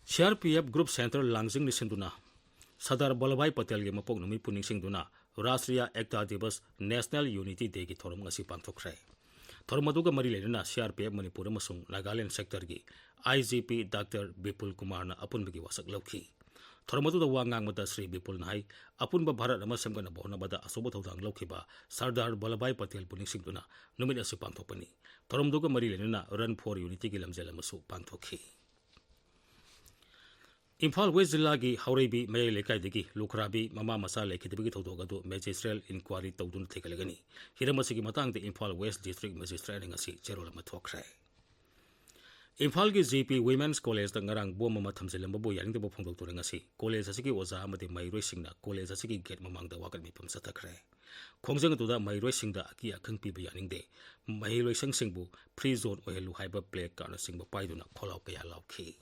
C R P F Group Centre ꯂꯥꯡꯖꯤꯡꯅ ꯁꯤꯟꯗꯨꯅ ꯁꯔꯗꯥꯔ ꯚꯜꯂꯚꯚꯥꯏ ꯄꯇꯦꯜꯒꯤ ꯃꯄꯣꯛ ꯅꯨꯃꯤꯠꯄꯨ ꯅꯤꯡꯁꯤꯡꯗꯨꯅ ꯔꯥꯁꯇ꯭ꯔꯤꯌꯥ ꯑꯦꯛꯇꯥ ꯗꯤꯕꯁ, National Unity Day ꯒꯤ ꯊꯧꯔꯝ ꯉꯁꯤ ꯄꯥꯡꯊꯣꯛꯈ꯭ꯔꯦ꯫ ꯊꯧꯔꯝ ꯑꯗꯨꯒ ꯃꯔꯤ ꯂꯩꯅꯅ C R P F Manipur ꯑꯃꯁꯨꯡ ꯅꯥꯒꯥꯂꯦꯟ ꯁꯦꯛꯇꯔꯒꯤ ꯑꯥꯏ ꯖꯤ ꯄꯤ ꯗꯥꯛꯇꯔ ꯕꯤꯄꯨꯜ ꯀꯨꯃꯥꯔꯅ ꯑꯄꯨꯟꯕꯒꯤ ꯋꯥꯁꯛ ꯂꯧꯈꯤ꯫ ꯊꯧꯔꯝ ꯑꯗꯨꯗ ꯋꯥ ꯉꯥꯡꯕꯗ ꯁ꯭ꯔꯤ ꯕꯤꯄꯨꯜꯅ ꯍꯥꯏ, ꯑꯄꯨꯟꯕ ꯚꯥꯔꯠ ꯑꯃ ꯁꯦꯝꯒꯠꯅꯕ ꯍꯣꯠꯅꯕꯗ ꯑꯆꯧꯕ ꯊꯧꯗꯥꯡ ꯂꯧꯈꯤꯕ ꯁꯔꯗꯥꯔ ꯚꯜꯂꯚꯚꯥꯏ ꯄꯇꯦꯜꯕꯨ ꯅꯤꯡꯁꯤꯡꯗꯨꯅ ꯅꯨꯃꯤꯠ ꯑꯁꯤ ꯄꯥꯡꯊꯣꯛꯄꯅꯤ꯫ ꯊꯧꯔꯝꯗꯨꯒ ꯃꯔꯤ ꯂꯩꯅꯅ Run for Unity ꯒꯤ ꯂꯝꯖꯦꯜ ꯑꯃꯁꯨ ꯄꯥꯡꯊꯣꯛꯈꯤ꯫ ꯏꯝꯐꯥꯜ ꯋꯦꯁ ꯖꯤꯂꯥꯒꯤ ꯍꯥꯎꯔꯩꯕꯤ ꯃꯌꯥꯏ ꯂꯩꯀꯥꯏꯗꯒꯤ ꯂꯨꯈ꯭ꯔꯥꯕꯤ ꯃꯃꯥ ꯃꯆꯥ ꯂꯩꯈꯤꯗꯕꯒꯤ ꯊꯧꯗꯣꯛ ꯑꯗꯨ ꯃꯦꯖꯤꯁꯇ꯭ꯔꯦꯜ ꯏꯟꯀ꯭ꯋꯥꯔꯤ ꯇꯧꯗꯨꯅ ꯊꯤꯒꯠꯂꯒꯅꯤ꯫ ꯍꯤꯔꯝ ꯑꯁꯤꯒꯤ ꯃꯇꯥꯡꯗ ꯏꯝꯐꯥꯜ ꯋꯦꯁ ꯗꯤꯁꯇ꯭ꯔꯤꯛ ꯃꯦꯖꯤꯁꯇ꯭ꯔꯦꯠꯅ ꯉꯁꯤ ꯆꯦꯔꯣꯜ ꯑꯃ ꯊꯣꯛꯈ꯭ꯔꯦ꯫ ꯏꯝꯐꯥꯜꯒꯤ ꯖꯤ ꯄꯤ ꯋꯤꯃꯦꯟꯁ ꯀꯣꯂꯦꯖꯇ ꯉꯔꯥꯡ ꯕꯣꯝ ꯑꯃ ꯊꯝꯖꯤꯜꯂꯝꯕꯕꯨ ꯌꯥꯅꯤꯡꯗꯕ ꯐꯣꯡꯗꯣꯛꯇꯨꯅ ꯉꯁꯤ ꯀꯣꯂꯦꯖ ꯑꯁꯤꯒꯤ ꯑꯣꯖꯥ ꯑꯃꯗꯤ ꯃꯍꯩꯔꯣꯏꯁꯤꯡꯅ ꯀꯣꯂꯦꯖ ꯑꯁꯤꯒꯤ ꯒꯦꯠ ꯃꯃꯥꯡꯗ ꯋꯥꯀꯠ ꯃꯤꯐꯝ ꯆꯠꯊꯈ꯭ꯔꯦ꯫ ꯈꯣꯡꯖꯪ ꯑꯗꯨꯗ ꯃꯍꯩꯔꯣꯏꯁꯤꯡꯗ ꯑꯀꯤ ꯑꯈꯪ ꯄꯤꯕ ꯌꯥꯅꯤꯡꯗꯦ, ꯃꯍꯩ ꯂꯣꯏꯁꯪꯁꯤꯡꯕꯨ ꯐ꯭ꯔꯤ ꯖꯣꯟ ꯑꯣꯏꯍꯜꯂꯨ ꯍꯥꯏꯕ ꯄ꯭ꯂꯦ ꯀꯥꯔꯠꯅꯆꯤꯡꯕ ꯄꯥꯏꯗꯨꯅ ꯈꯣꯜꯂꯥꯎ ꯀꯌꯥ ꯂꯥꯎꯈꯤ꯫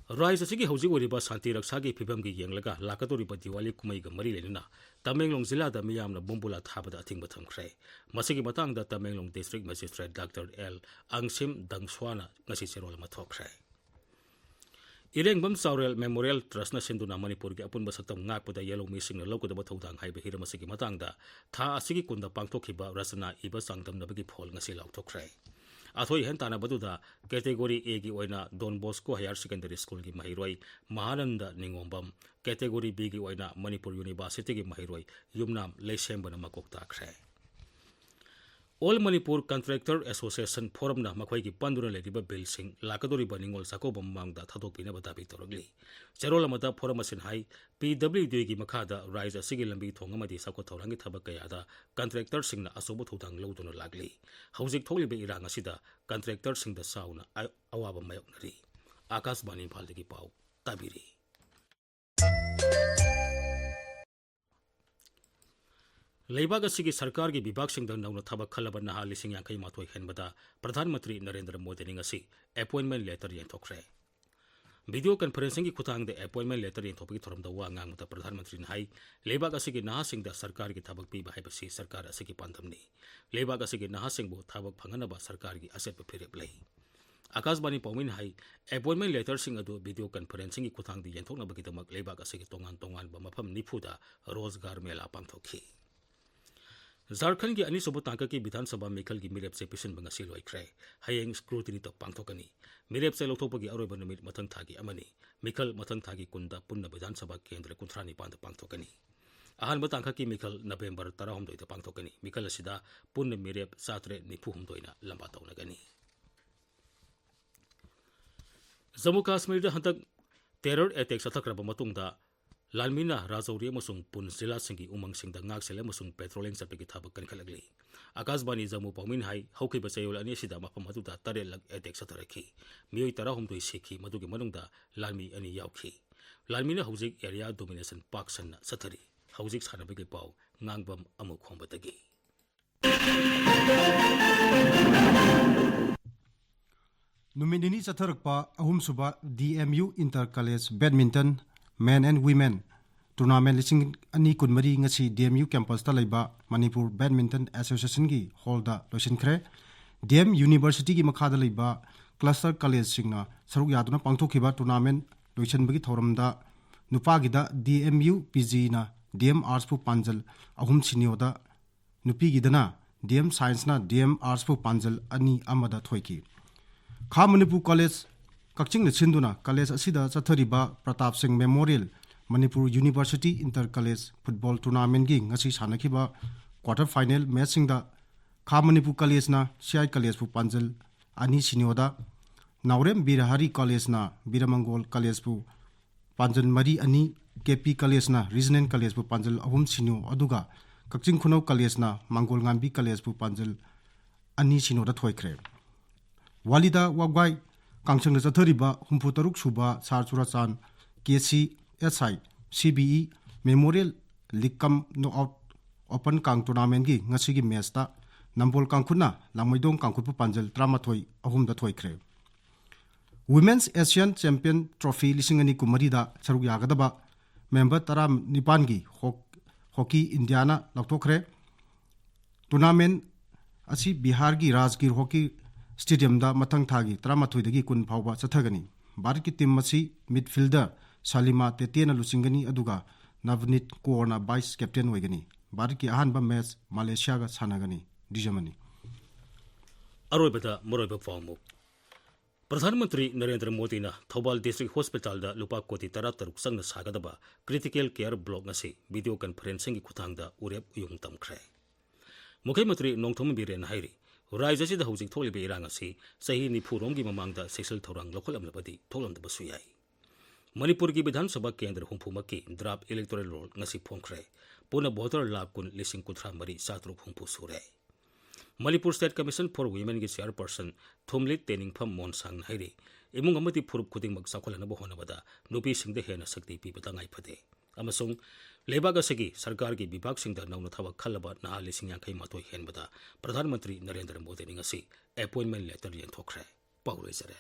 ꯔꯥꯖ꯭ꯌ ꯑꯁꯤꯒꯤ ꯍꯧꯖꯤꯛ ꯑꯣꯏꯔꯤꯕ ꯁꯥꯟꯇꯤ ꯔꯛꯁꯥꯒꯤ ꯐꯤꯕꯝꯒꯤ ꯌꯦꯡꯂꯒ ꯂꯥꯛꯀꯗꯧꯔꯤꯕ ꯗꯤꯋꯥꯂꯤ ꯀꯨꯝꯍꯩꯒ ꯃꯔꯤ ꯂꯩꯅꯅ ꯇꯃꯦꯡꯂꯣꯡ ꯖꯤꯂꯥꯗ ꯃꯤꯌꯥꯝꯅ ꯕꯣꯝꯕꯨꯂꯥ ꯊꯥꯕꯗ ꯑꯊꯤꯡꯕ ꯊꯝꯈ꯭ꯔꯦ꯫ ꯃꯁꯤꯒꯤ ꯃꯇꯥꯡꯗ Tamenglong district magistrate doctor L Angshim ꯗꯪꯁ꯭ꯋꯥꯅ ꯉꯁꯤ ꯆꯦꯔꯣꯜ ꯑꯃ ꯊꯣꯛꯈ꯭ꯔꯦ꯫ ꯏꯔꯦꯡꯕꯝ ꯆꯥꯎꯔꯦꯜ ꯃꯦꯃꯣꯔꯤꯌꯦꯜ ꯇ꯭ꯔꯁꯅ ꯁꯤꯟꯗꯨꯅ ꯃꯅꯤꯄꯨꯔꯒꯤ ꯑꯄꯨꯟꯕ ꯁꯛꯇꯝ ꯉꯥꯛꯄꯗ ꯌꯦꯜꯍꯧꯃꯤꯁꯤꯡꯅ ꯂꯧꯒꯗꯕ ꯊꯧꯗꯥꯡ ꯍꯥꯏꯕ ꯍꯤꯔꯝ ꯑꯁꯤꯒꯤ ꯃꯇꯥꯡꯗ ꯊꯥ ꯑꯁꯤꯒꯤ ꯀꯨꯟꯗ ꯄꯥꯡꯊꯣꯛꯈꯤꯕ ꯔꯆꯅꯥ ꯏꯕ ꯆꯥꯡꯗꯝꯅꯕꯒꯤ ꯐꯣꯜ ꯉꯁꯤ ꯂꯥꯎꯊꯣꯛꯈ꯭ꯔꯦ꯫ ꯑꯊꯣꯏ ꯑꯍꯦꯟ ꯇꯥꯟꯅꯕꯗꯨꯗ ꯀꯦꯇꯦꯒꯣꯔꯤ ꯑꯦꯒꯤ ꯑꯣꯏꯅ ꯗꯣꯟ ꯕꯣꯁꯀꯣ ꯍꯥꯌꯔ ꯁꯦꯀꯦꯟꯗꯔꯤ ꯁ꯭ꯀꯨꯜꯒꯤ ꯃꯍꯩꯔꯣꯏ ꯃꯍꯥꯅꯟꯗ ꯅꯤꯉꯣꯝꯕꯝ, ꯀꯦꯇꯦꯒꯣꯔꯤ ꯕꯤꯒꯤ ꯑꯣꯏꯅ ꯃꯅꯤꯄꯨꯔ ꯌꯨꯅꯤꯚꯔꯁꯤꯇꯤꯒꯤ ꯃꯍꯩꯔꯣꯏ ꯌꯨꯝꯅꯥꯝ ꯂꯩꯁꯦꯝꯕꯅ ꯃꯀꯣꯛ ꯇꯥꯈ꯭ꯔꯦ꯫ ꯑꯣꯜ ꯃꯅꯤꯄꯨꯔ ꯀꯟꯇ꯭ꯔꯦꯛꯇꯔ ꯑꯦꯁꯣꯁꯤꯌꯦꯁꯟ ꯐꯣꯔꯝꯅ ꯃꯈꯣꯏꯒꯤ ꯄꯟꯗꯨꯅ ꯂꯩꯔꯤꯕ ꯕꯤꯜꯁꯤꯡ ꯂꯥꯛꯀꯗꯧꯔꯤꯕ ꯅꯤꯉꯣꯜ ꯆꯥꯛꯀꯧꯕ ꯃꯃꯥꯡꯗ ꯊꯥꯗꯣꯛꯄꯤꯅꯕ ꯗꯥꯕꯤ ꯇꯧꯔꯛꯂꯤ꯫ ꯆꯦꯔꯣꯜ ꯑꯃꯗ ꯐꯣꯔꯝ ꯑꯁꯤꯅ ꯍꯥꯏ, ꯄꯤ ꯗꯕ꯭ꯂꯤꯎ ꯗꯤꯒꯤ ꯃꯈꯥꯗ ꯔꯥꯏꯖ ꯑꯁꯤꯒꯤ ꯂꯝꯕꯤ ꯊꯣꯡ ꯑꯃꯗꯤ ꯆꯥꯎꯈꯠ ꯊꯧꯔꯥꯡꯒꯤ ꯊꯕꯛ ꯀꯌꯥꯗ ꯀꯟꯇ꯭ꯔꯦꯛꯇꯔꯁꯤꯡꯅ ꯑꯆꯧꯕ ꯊꯧꯗꯥꯡ ꯂꯧꯗꯨꯅ ꯂꯥꯛꯂꯤ꯫ ꯍꯧꯖꯤꯛ ꯊꯣꯛꯂꯤꯕ ꯏꯔꯥꯡ ꯑꯁꯤꯗ ꯀꯟꯇ꯭ꯔꯦꯛꯇꯔꯁꯤꯡꯗ ꯆꯥꯎꯅ ꯑ-, ꯑꯋꯥꯕ ꯃꯥꯌꯣꯛꯅꯔꯤ꯫ ꯑꯥꯀꯥꯁꯕꯥꯅꯤ ꯏꯝꯐꯥꯜꯗꯒꯤ ꯄꯥꯎ ꯇꯥꯕꯤꯔꯤ꯫ ꯂꯩꯕꯥꯛ ꯑꯁꯤꯒꯤ ꯁꯔꯀꯥꯔꯒꯤ ꯕꯤꯚꯥꯒꯁꯤꯡꯗ ꯅꯧꯅ ꯊꯕꯛ ꯈꯜꯂꯕ ꯅꯍꯥ ꯂꯤꯁꯤꯡ ꯌꯥꯡꯈꯩ ꯃꯥꯊꯣꯏ ꯍꯦꯟꯕꯗ ꯄ꯭ꯔꯙꯥꯟ ꯃꯟꯇ꯭ꯔꯤ ꯅꯔꯦꯟꯗ꯭ꯔ ꯃꯣꯗꯤꯅ ꯉꯁꯤ ꯑꯦꯄꯣꯏꯟꯃꯦꯟ ꯂꯦꯇꯔ ꯌꯦꯟꯊꯣꯛꯈ꯭ꯔꯦ꯫ ꯚꯤꯗꯤꯑꯣ ꯀꯟꯐꯔꯦꯟꯁꯤꯡꯒꯤ ꯈꯨꯠꯊꯥꯡꯗ ꯑꯦꯄꯣꯏꯟꯃꯦꯟ ꯂꯦꯇꯔ ꯌꯦꯟꯊꯣꯛꯄꯒꯤ ꯊꯧꯔꯝꯗ ꯋꯥ ꯉꯥꯡꯕꯗ ꯄ꯭ꯔꯙꯥꯟ ꯃꯟꯇ꯭ꯔꯤꯅ ꯍꯥꯏ, ꯂꯩꯕꯥꯛ ꯑꯁꯤꯒꯤ ꯅꯍꯥꯁꯤꯡꯗ ꯁꯔꯀꯥꯔꯒꯤ ꯊꯕꯛ ꯄꯤꯕ ꯍꯥꯏꯕꯁꯤ ꯁꯔꯀꯥꯔ ꯑꯁꯤꯒꯤ ꯄꯥꯟꯗꯝꯅꯤ꯫ ꯂꯩꯕꯥꯛ ꯑꯁꯤꯒꯤ ꯅꯍꯥꯁꯤꯡꯕꯨ ꯊꯕꯛ ꯐꯪꯍꯟꯅꯕ ꯁꯔꯀꯥꯔꯒꯤ ꯑꯆꯦꯠꯄ ꯐꯤꯔꯦꯞ ꯂꯩ꯫ ꯑꯥꯀꯥꯁꯕꯥꯅꯤ ꯄꯥꯎꯃꯤꯅ ꯍꯥꯏ, ꯑꯦꯄꯣꯏꯟꯃꯦꯟ ꯂꯦꯇꯔꯁꯤꯡ ꯑꯗꯨ ꯚꯤꯗꯤꯑꯣ ꯀꯟꯐꯔꯦꯟꯁꯤꯡꯒꯤ ꯈꯨꯠꯊꯥꯡꯗ ꯌꯦꯟꯊꯣꯛꯅꯕꯒꯤꯗꯃꯛ ꯂꯩꯕꯥꯛ ꯑꯁꯤꯒꯤ ꯇꯣꯉꯥꯟ ꯇꯣꯉꯥꯟꯕ ꯃꯐꯝ ꯅꯤꯐꯨꯗ ꯔꯣꯖꯒꯥꯔ ꯃꯦꯂꯥ ꯄꯥꯡꯊꯣꯛꯈꯤ꯫ ꯖꯥꯔꯈꯟꯒꯤ ꯑꯅꯤꯁꯨꯕ ꯇꯥꯡꯀꯛꯀꯤ ꯕꯤꯙꯥꯟ ꯁꯚꯥ ꯃꯤꯈꯜꯒꯤ ꯃꯤꯔꯦꯞ ꯆꯦ ꯄꯤꯁꯤꯟꯕ ꯉꯁꯤ ꯂꯣꯏꯈ꯭ꯔꯦ꯫ ꯍꯌꯦꯡ ꯁ꯭ꯀ꯭ꯔꯨꯇꯤꯅꯤ ꯇꯧ ꯄꯥꯡꯊꯣꯛꯀꯅꯤ꯫ ꯃꯤꯔꯦꯞ ꯆꯦ ꯂꯧꯊꯣꯛꯄꯒꯤ ꯑꯔꯣꯏꯕ ꯅꯨꯃꯤꯠ ꯃꯊꯪ ꯊꯥꯒꯤ ꯑꯃꯅꯤ꯫ ꯃꯤꯈꯜ ꯃꯊꯪ ꯊꯥꯒꯤ ꯀꯨꯟꯗ ꯄꯨꯟꯅ ꯕꯤꯙꯥꯟ ꯁꯚꯥ ꯀꯦꯟꯗ꯭ꯔ ꯀꯨꯟꯊ꯭ꯔꯥ ꯅꯤꯄꯥꯟꯗ ꯄꯥꯡꯊꯣꯛꯀꯅꯤ꯫ ꯑꯍꯥꯟꯕ ꯇꯥꯡꯀꯛꯀꯤ ꯃꯤꯈꯜ ꯅꯕꯦꯝꯕꯔ ꯇꯔꯥꯍꯨꯝꯗꯣꯏꯗ ꯄꯥꯡꯊꯣꯛꯀꯅꯤ꯫ ꯃꯤꯈꯜ ꯑꯁꯤꯗ ꯄꯨꯟꯅ ꯃꯤꯔꯦꯞ ꯆꯥꯇ꯭ꯔꯦꯠ ꯅꯤꯐꯨ ꯍꯨꯝꯗꯣꯏꯅ ꯂꯝꯕꯥ ꯇꯧꯅꯒꯅꯤ꯫ ꯖꯝꯃꯨ ꯀꯥꯁꯃꯤꯔꯗ ꯍꯟꯗꯛ ꯇꯦꯔꯔ ꯑꯦꯇꯦꯛ ꯆꯠꯊꯈ꯭ꯔꯕ ꯃꯇꯨꯡꯗ ꯂꯥꯟꯃꯤꯅ ꯔꯥꯖꯧꯔꯤ ꯑꯃꯁꯨꯡ ꯄꯨꯟ ꯖꯤꯂꯥꯁꯤꯡꯒꯤ ꯎꯃꯪꯁꯤꯡꯗ ꯉꯥꯛ ꯁꯦꯜ ꯑꯃꯁꯨꯡ patrolling ꯆꯠꯄꯒꯤ ꯊꯕꯛ ꯀꯟꯈꯠꯂꯛꯂꯤ꯫ ꯑꯀꯥꯁꯕꯥꯅꯤ ꯖꯝꯃꯨ ꯄꯥꯎꯃꯤꯅ ꯍꯥꯏ, ꯍꯧꯈꯤꯕ ꯆꯌꯣꯜ ꯑꯅꯤ ꯑꯁꯤꯗ ꯃꯐꯝ ꯑꯗꯨꯗ ꯇꯔꯦꯠ ꯂꯛ attack ꯆꯠꯊꯔꯛꯈꯤ꯫ ꯃꯤꯑꯣꯏ ꯇꯔꯥꯍꯨꯝꯗꯣꯏ ꯁꯤꯈꯤ, ꯃꯗꯨꯒꯤ ꯃꯅꯨꯡꯗ ꯂꯥꯟꯃꯤ ꯑꯅꯤ ꯌꯥꯎꯈꯤ꯫ ꯂꯥꯟꯃꯤꯅ ꯍꯧꯖꯤꯛ area domination ꯄꯥꯛ ꯁꯟꯅ ꯆꯠꯊꯔꯤ꯫ ꯍꯧꯖꯤꯛ ꯁꯥꯟꯅꯕꯒꯤ ꯄꯥꯎ ꯉꯥꯡꯕꯝ ꯑꯃꯨꯛ ꯈꯣꯡꯕꯗꯒꯤ꯫ ꯅꯨꯃꯤꯠ ꯅꯤꯅꯤ ꯆꯠꯊꯔꯛꯄ ꯑꯍꯨꯝꯁꯨꯕ D M U Inter College Badminton Men and Women Tournament ꯂꯤꯁꯤꯡ ꯑꯅꯤ ꯀꯨꯟꯃꯔꯤ ꯉꯁꯤ D M U campus ꯇ ꯂꯩꯕ Manipur Badminton Association ꯒꯤ hall ꯗ ꯂꯣꯏꯁꯤꯟꯈ꯭ꯔꯦ꯫ D M University ꯒꯤ ꯃꯈꯥꯗ ꯂꯩꯕ cluster college ꯁꯤꯡꯅ ꯁꯔꯨꯛ ꯌꯥꯗꯨꯅ ꯄꯥꯡꯊꯣꯛꯈꯤꯕ tournament ꯂꯣꯏꯁꯤꯟꯕꯒꯤ ꯊꯧꯔꯝꯗ ꯅꯨꯄꯥꯒꯤꯗ D M U P G ꯅ D M Arts ꯄꯨ ꯄꯥꯟꯖꯜ ꯑꯍꯨꯝ ꯁꯤꯅꯣꯗ, ꯅꯨꯄꯤꯒꯤꯗꯅ D M Science ꯅ D M Arts ꯄꯨ ꯄꯥꯟꯖꯜ ꯑꯅꯤ ꯑꯃꯗ ꯊꯣꯏꯈꯤ꯫ ꯈꯥ ꯃꯅꯤꯄꯨꯔ college ꯀꯛꯆꯤꯡꯅ ꯁꯤꯟꯗꯨꯅ college ꯑꯁꯤꯗ ꯆꯠꯊꯔꯤꯕ ꯄ꯭ꯔꯇꯥꯞ ꯁꯤꯡ Memorial Manipur University Inter College Football Tournament ꯀꯤ ꯉꯁꯤ ꯁꯥꯟꯅꯈꯤꯕ quarter final match ꯁꯤꯡꯗ ꯈꯥ ꯃꯅꯤꯄꯨꯔ college ꯅ C I College ꯄꯨ ꯄꯥꯟꯖꯜ ꯑꯅꯤ ꯁꯤꯅꯣꯗ, ꯅꯥꯎꯔꯦꯝ ꯕꯤꯔꯍꯥꯔꯤ college ꯅ ꯕꯤꯔꯃꯪꯒꯣꯜ college ꯄꯨ ꯄꯥꯟꯖꯜ ꯃꯔꯤ ꯑꯅꯤ, K P College ꯅ Regional College ꯄꯨ ꯄꯥꯟꯖꯜ ꯑꯍꯨꯝ ꯁꯤꯅꯣ, ꯑꯗꯨꯒ ꯀꯛꯆꯤꯡ ꯈꯨꯅꯧ college ꯅ ꯃꯪꯒꯣꯜ ꯉꯥꯟꯕꯤ college ꯄꯨ ꯄꯥꯟꯖꯜ ꯑꯅꯤ ꯁꯤꯅꯣꯗ ꯊꯣꯏꯈ꯭ꯔꯦ꯫ ꯋꯥꯂꯤꯗ ꯋꯥꯕꯒꯥꯏ ꯀꯥꯡꯁꯪꯗ ꯆꯠꯊꯔꯤꯕ ꯍꯨꯝꯐꯨ ꯇꯔꯨꯛ ꯁꯨꯕ ꯁꯥꯔ ꯆꯨꯔꯥꯆꯥꯟ K C S I C B E Memorial League cum Knockout Open Kang Tournament ꯀꯤ ꯉꯁꯤꯒꯤ match ꯇ ꯅꯝꯕꯣꯜ ꯀꯥꯡꯈꯨꯠꯅ ꯂꯥꯡꯃꯩꯗꯣꯡ ꯀꯥꯡꯈꯨꯠꯄꯨ ꯄꯥꯟꯖꯜ ꯇꯔꯥꯃꯥꯊꯣꯏ ꯑꯍꯨꯝꯗ ꯊꯣꯏꯈ꯭ꯔꯦ꯫ Women's Asian Champion Trophy ꯂꯤꯁꯤꯡ ꯑꯅꯤ ꯀꯨꯟꯃꯔꯤꯗ ꯁꯔꯨꯛ ꯌꯥꯒꯗꯕ member ꯇꯔꯥꯅꯤꯄꯥꯟꯒꯤ ꯍꯣꯛ-, Hockey India ꯅ ꯂꯧꯊꯣꯛꯈ꯭ꯔꯦ꯫ Tournament ꯑꯁꯤ ꯕꯤꯍꯥꯔꯒꯤ ꯔꯥꯖꯒꯤꯔ Hockey Stadium ꯗ ꯃꯊꯪ ꯊꯥꯒꯤ ꯇꯔꯥꯃꯥꯊꯣꯏꯗꯒꯤ ꯀꯨꯟ ꯐꯥꯎꯕ ꯆꯠꯊꯒꯅꯤ꯫ ꯚꯥꯔꯠꯀꯤ team ꯑꯁꯤ midfielder ꯁꯥꯂꯤꯃꯥ ꯇꯦꯇꯦꯅ ꯂꯨꯆꯤꯡꯒꯅꯤ, ꯑꯗꯨꯒ ꯅꯕꯅꯤꯠ ꯀꯣꯔꯅ vice captain ꯑꯣꯏꯒꯅꯤ꯫ ꯚꯥꯔꯠꯀꯤ ꯑꯍꯥꯟꯕ match ꯃꯂꯦꯁꯤꯌꯥꯒ ꯁꯥꯟꯅꯒꯅꯤ꯫ ꯗꯤꯖꯃꯅꯤ꯫ ꯑꯔꯣꯏꯕꯗ ꯃꯔꯨꯑꯣꯏꯕ ꯄꯥꯎꯃꯨꯛ꯫ ꯄ꯭ꯔꯙꯥꯟ ꯃꯟꯇ꯭ꯔꯤ ꯅꯔꯦꯟꯗ꯭ꯔ ꯃꯣꯗꯤꯅ ꯊꯧꯕꯥꯜ district hospital ꯗ ꯂꯨꯄꯥ ꯀꯣꯇꯤ ꯇꯔꯥ ꯇꯔꯨꯛ ꯆꯪꯅ ꯁꯥꯒꯗꯕ critical care block ꯑꯁꯤ video conferencing ꯒꯤ ꯈꯨꯠꯊꯥꯡꯗ ꯎꯔꯦꯞ ꯎꯌꯨꯡ ꯇꯝꯈ꯭ꯔꯦ꯫ ꯃꯨꯈ꯭ꯌ ꯃꯟꯇ꯭ꯔꯤ ꯅꯣꯡꯊꯣꯝꯕꯝ ꯕꯤꯔꯦꯟꯅ ꯍꯥꯏꯔꯤ, ꯔꯥꯖ꯭ꯌ ꯑꯁꯤꯗ ꯍꯧꯖꯤꯛ ꯊꯣꯛꯂꯤꯕ ꯏꯔꯥꯡ ꯑꯁꯤ ꯆꯍꯤ ꯅꯤꯐꯨ ꯔꯣꯝꯒꯤ ꯃꯃꯥꯡꯗ ꯆꯦꯛꯁꯤꯜ ꯊꯧꯔꯥꯡ ꯂꯧꯈꯠꯂꯝꯂꯕꯗꯤ ꯊꯣꯛꯂꯝꯗꯕꯁꯨ ꯌꯥꯏ꯫ ꯃꯅꯤꯄꯨꯔꯒꯤ ꯕꯤꯙꯥꯟ ꯁꯚꯥ ꯀꯦꯟꯗ꯭ꯔ ꯍꯨꯝꯐꯨꯃꯛꯀꯤ draft electoral roll ꯉꯁꯤ ꯐꯣꯡꯈ꯭ꯔꯦ꯫ ꯄꯨꯟꯅ voter ꯂꯥꯈ ꯀꯨꯟ ꯂꯤꯁꯤꯡ ꯀꯨꯟꯊ꯭ꯔꯥ ꯃꯔꯤ ꯆꯥꯇ꯭ꯔꯨꯛ ꯍꯨꯝꯐꯨ ꯁꯨꯔꯦ꯫ Manipur State Commission for Womenꯒꯤ chairperson ꯊꯨꯝꯂꯤꯠ ꯇꯦꯅꯤꯡꯐꯝ ꯃꯣꯟꯁꯥꯡꯅ ꯍꯥꯏꯔꯤ, ꯏꯃꯨꯡ ꯑꯃꯗꯤ ꯐꯨꯔꯨꯞ ꯈꯨꯗꯤꯡꯃꯛ ꯆꯥꯎꯈꯠꯍꯟꯅꯕ ꯍꯣꯠꯅꯕꯗ ꯅꯨꯄꯤꯁꯤꯡꯗ ꯍꯦꯟꯅ ꯁꯛꯇꯤ ꯄꯤꯕ ꯇꯉꯥꯏ ꯐꯗꯦ ꯑꯃꯁꯨꯡ ꯂꯩꯕꯥꯛ ꯑꯁꯤꯒꯤ ꯁꯔꯀꯥꯔꯒꯤ ꯕꯤꯚꯥꯒꯁꯤꯡꯗ ꯅꯧꯅ ꯊꯕꯛ ꯈꯜꯂꯕ ꯅꯍꯥ ꯂꯤꯁꯤꯡ ꯌꯥꯡꯈꯩ ꯃꯥꯊꯣꯏ ꯍꯦꯟꯕꯗ ꯄ꯭ꯔꯙꯥꯟ ꯃꯟꯇ꯭ꯔꯤ ꯅꯔꯦꯟꯗ꯭ꯔ ꯃꯣꯗꯤꯅ ꯉꯁꯤ appointment letter ꯌꯦꯟꯊꯣꯛꯈ꯭ꯔꯦ꯫ ꯄꯥꯎ ꯂꯣꯏꯖꯔꯦ꯫